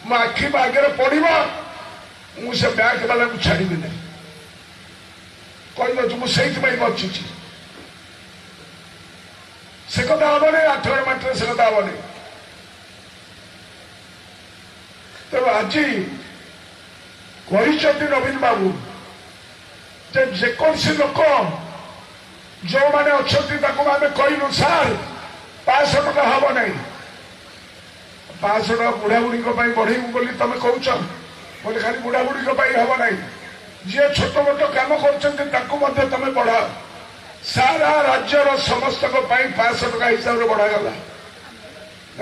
ମୋ ଆଖି ଆଗରେ ପଡ଼ିବ, ମୁଁ ସେ ବ୍ୟାଙ୍କ ବାଲାକୁ ଛାଡ଼ିବି ନାହିଁ। କହିଦେଉଛି, ମୁଁ ସେଇଥିପାଇଁ ବଞ୍ଚିଛି। ସେ କଥା ହବନି, ଆଠଗଡ଼ ମାଟିରେ ସେ କଥା ହବନି। ତେଣୁ ଆଜି କହିଛନ୍ତି ନବୀନ ବାବୁ ଯେ ଯେକୌଣସି ଲୋକ ଯେଉଁମାନେ ଅଛନ୍ତି ତାକୁ ଆମେ କହିଲୁ, ସାର୍ 500 ଟଙ୍କା ହବ ନାହିଁ, 500 ଟଙ୍କା ବୁଢ଼ାବୁଢ଼ୀଙ୍କ ପାଇଁ ବଢ଼େଇବୁ ବୋଲି ତମେ କହୁଛ ବୋଲି ଖାଲି ବୁଢ଼ାବୁଢ଼ୀଙ୍କ ପାଇଁ ହବ ନାହିଁ, ଯିଏ ଛୋଟ ମୋଟ କାମ କରୁଛନ୍ତି ତାକୁ ମଧ୍ୟ ତମେ ବଢ଼ାଅ। ସାରା ରାଜ୍ୟର ସମସ୍ତଙ୍କ ପାଇଁ 500 ଟଙ୍କା ହିସାବରେ ବଢ଼ାଗଲା।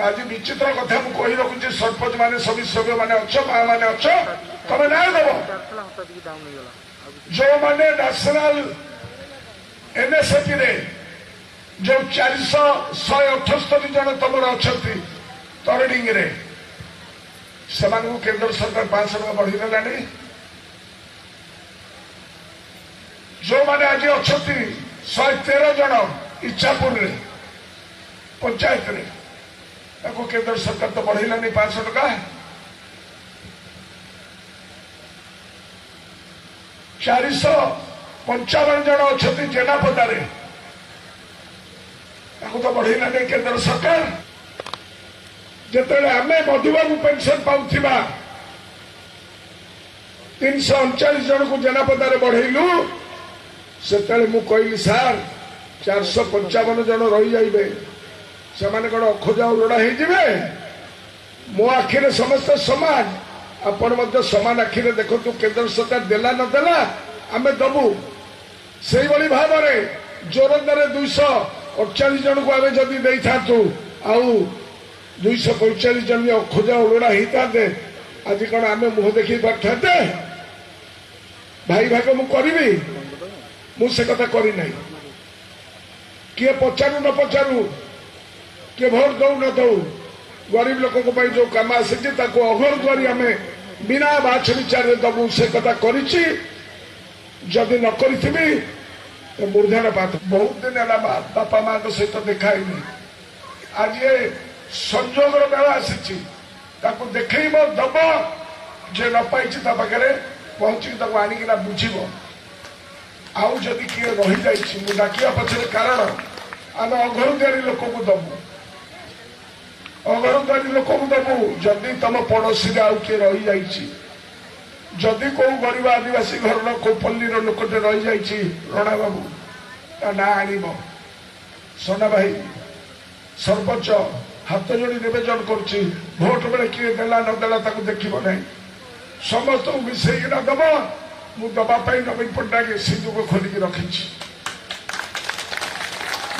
ଆଜି ବିଚିତ୍ର କଥା ମୁଁ କହି ରଖୁଛି, ସରପଞ୍ଚ ମାନେ, ସମିତି ମାନେ ଅଛ, ମା ମାନେ ଅଛ, ତମେ ନ୍ୟାୟ ଦେବ। ଯେଉଁମାନେ ନ୍ୟାସନାଲ ଏନ୍ଏସ୍ଏପିରେ ଯୋଉ 400 178 ଜଣ ତମର ଅଛନ୍ତି ତରଡିଙ୍ଗରେ, ସେମାନଙ୍କୁ କେନ୍ଦ୍ର ସରକାର 500 ଟଙ୍କା ବଢ଼େଇଦେଲାଣି। ଯେଉଁମାନେ ଆଜି ଅଛନ୍ତି 113 ଜଣ ଇଚ୍ଛାପୁରରେ ପଞ୍ଚାୟତରେ, ତାକୁ କେନ୍ଦ୍ର ସରକାର ତ ବଢ଼େଇଲାନି 500 ଟଙ୍କା। 455 ଜଣ ଅଛନ୍ତି ଜେନାପଦାରେ, ତାକୁ ତ ବଢ଼େଇଲାନି କେନ୍ଦ୍ର ସରକାର। ଯେତେବେଳେ ଆମେ ମଧୁବାବୁ ପେନସନ ପାଉଥିବା 339 ଜଣକୁ ଜେନାପଦାରେ ବଢ଼େଇଲୁ, ସେତେବେଳେ ମୁଁ କହିଲି, ସାର୍ 455 ଜଣ ରହିଯାଇବେ, ସେମାନେ କଣ ଅଖୋଜା ଲୋଡ଼ା ହେଇଯିବେ? ମୋ ଆଖିରେ ସମସ୍ତେ ସମାନ, ଆପଣ ମଧ୍ୟ ସମାନ ଆଖିରେ ଦେଖନ୍ତୁ। କେନ୍ଦ୍ର ସରକାର ଦେଲା ନ ଦେଲା ଆମେ ଦବୁ। ସେଇଭଳି ଭାବରେ ଜୋରନ୍ଦାରେ 248 ଜଣକୁ ଆମେ ଯଦି ଦେଇଥାନ୍ତୁ ଆଉ 245 ଜଣ ଅଖୋଜା ଓଲଡ଼ା ହେଇଥାନ୍ତେ, ଆଜି କଣ ଆମେ ମୁହଁ ଦେଖେଇ ପାରିଥାନ୍ତେ? ଭାଇ ଭାଗ ମୁଁ କରିବି, ମୁଁ ସେ କଥା କରିନାହିଁ। କିଏ ପଚାରୁ ନ ପଚାରୁ, କିଏ ଭୋଟ ଦଉ ନ ଦଉ, ଗରିବ ଲୋକଙ୍କ ପାଇଁ ଯୋଉ କାମ ଆସିଛି ତାକୁ ଅଘର କରି ଆମେ ବିନା ବାଛ ବିଚାରରେ ଦବୁ, ସେ କଥା କରିଛି। ଯଦି ନ କରିଥିବି ମୂର୍ଦ୍ଧାନ ପାତ। ବହୁତ ଦିନ ହେଲା ବାପା ମାଙ୍କ ସହିତ ଦେଖା ହେଇନି, ଆଜି ଏ ସଂଯୋଗର ବେଳ ଆସିଛି, ତାକୁ ଦେଖେଇବ, ଦବ। ଯେ ନ ପାଇଛି ତା ପାଖରେ ପହଞ୍ଚିକି ତାକୁ ଆଣିକିନା ବୁଝିବ। ଆଉ ଯଦି କିଏ ରହିଯାଇଛି, ମୁଁ ଡାକିବା ପଛରେ କାରଣ, ଆମେ ଅଘରଦ୍ୱାରୀ ଲୋକକୁ ଦବୁ, ଅଘରଦ୍ୱାରୀ ଲୋକକୁ ଦବୁ। ଯଦି ତମ ପଡୋଶୀରେ ଆଉ କିଏ ରହିଯାଇଛି, ଯଦି କୋଉ ଗରିବ ଆଦିବାସୀ ଘରର କୋଉ ପଲ୍ଲୀର ଲୋକଟେ ରହିଯାଇଛି, ରଣା ବାବୁ ତା ନାଁ ଆଣିବ। ସନା ଭାଇ ସରପଞ୍ଚ, ହାତ ଯୋଡ଼ି ନିବେଦନ କରୁଛି, ଭୋଟ ବେଳେ କିଏ ଦେଲା ନ ଦେଲା ତାକୁ ଦେଖିବ ନାହିଁ, ସମସ୍ତଙ୍କୁ ମିଶେଇକିନା ଦବ। ମୁଁ ଦବା ପାଇଁ ନବୀନ ପଟ୍ଟନାୟକ ସିନ୍ଦୁକ ଖୋଲିକି ରଖିଛି।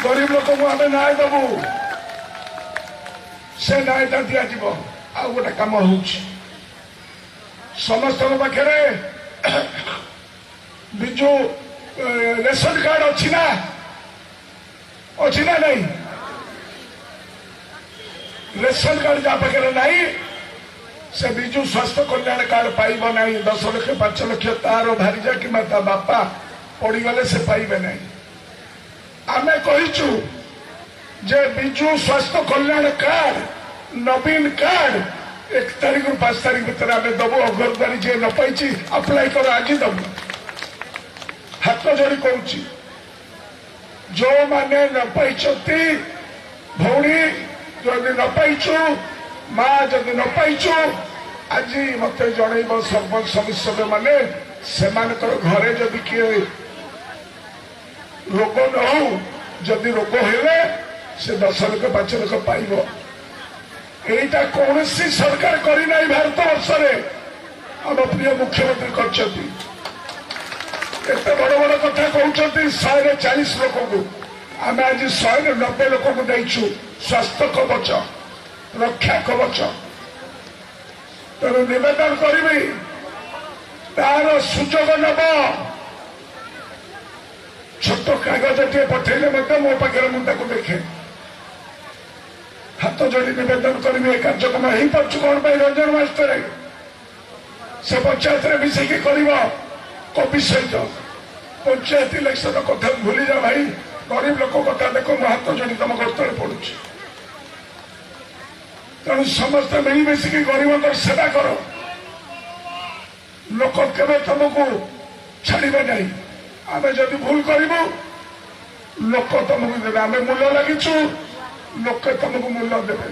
ଗରିବ ଲୋକଙ୍କୁ ଆମେ ନ୍ୟାୟ ଦବୁ, ସେ ନ୍ୟାୟଟା ଦିଆଯିବ। ଆଉ ଗୋଟେ କାମ ହଉଛି, ସମସ୍ତଙ୍କ ପାଖରେ ବିଜୁ ରେସନ କାର୍ଡ ଅଛି ନା, ଅଛି ନା ନାହିଁ? ରେସନ କାର୍ଡ ଯାହା ପାଖରେ ନାହିଁ ସେ ବିଜୁ ସ୍ୱାସ୍ଥ୍ୟ କଲ୍ୟାଣ କାର୍ଡ ପାଇବ ନାହିଁ। 10 ଲକ୍ଷ 5 ଲକ୍ଷ ତାର ଭାରିଜା କିମ୍ବା ତା ବାପା ପଡ଼ିଗଲେ ସେ ପାଇବେ ନାହିଁ। ଆମେ କହିଛୁ ଯେ ବିଜୁ ସ୍ୱାସ୍ଥ୍ୟ କଲ୍ୟାଣ କାର୍ଡ, ନବୀନ କାର୍ଡ 1 ତାରିଖରୁ 5 ତାରିଖ ଭିତରେ ଆମେ ଦବୁ। ଅଘରଦ୍ୱାରୀ ଯିଏ ନ ପାଇଛି ଆପ୍ଲାଏ କର, ଆଜି ଦବୁ। ହାତ ଯୋଡ଼ି କହୁଛି, ଯୋଉମାନେ ନ ପାଇଛନ୍ତି, ଭଉଣୀ ଯଦି ନ ପାଇଛୁ, ମା ଯଦି ନ ପାଇଛୁ, ଆଜି ମତେ ଜଣେଇବ। ସରପଞ୍ଚ ସମିତି ମାନେ ସେମାନଙ୍କର ଘରେ ଯଦି କିଏ ରୋଗ ନ ହଉ, ଯଦି ରୋଗ ହେଲେ ସେ 10 ଲକ୍ଷ 5 ଲକ୍ଷ ପାଇବ। ଏଇଟା କୌଣସି ସରକାର କରିନାହିଁ ଭାରତ ବର୍ଷରେ, ଆମ ପ୍ରିୟ ମୁଖ୍ୟମନ୍ତ୍ରୀ କରିଛନ୍ତି। ଏତେ ବଡ ବଡ କଥା କହୁଛନ୍ତି 140 ଲୋକଙ୍କୁ, ଆମେ ଆଜି 190 ଲୋକଙ୍କୁ ଦେଇଛୁ ସ୍ୱାସ୍ଥ୍ୟ କବଚ, ରକ୍ଷା କବଚ। ତେଣୁ ନିବେଦନ କରିବି, ତାର ସୁଯୋଗ ନେବ। ଛୋଟ କାଗଜଟିଏ ପଠେଇଲେ ମଧ୍ୟ ମୋ ପାଖରେ, ମୁଁ ତାକୁ ଦେଖେ। ହାତ ଯୋଡ଼ି ନିବେଦନ କରିବି, ଏ କାର୍ଯ୍ୟକ୍ରମ ହେଇପାରୁଛୁ କଣ ପାଇଁ? ରଞ୍ଜନ ମାଷ୍ଟରେ ସେ ପଞ୍ଚାୟତରେ ମିଶିକି କରିବ କବି ସହିତ। ପଞ୍ଚାୟତ ଇଲେକ୍ସନ କଥା ଭୁଲିଯା ଭାଇ, ଗରିବ ଲୋକ କଥା ଦେଖ। ମୁଁ ହାତ ଯୋଡ଼ି ତମ ଗର୍ତ୍ତରେ ପଡୁଛି। ତେଣୁ ସମସ୍ତେ ମିଳିମିଶିକି ଗରିବଙ୍କର ସେବା କର। ଲୋକ କେବେ ତମକୁ ଛାଡ଼ିବେ ନାହିଁ। ଆମେ ଯଦି ଭୁଲ କରିବୁ, ଲୋକ ତମକୁ ଦେବେ। ଆମେ ମୂଲ ଲାଗିଛୁ, ଲୋକେ ତମକୁ ମୂଲ ଦେବେ।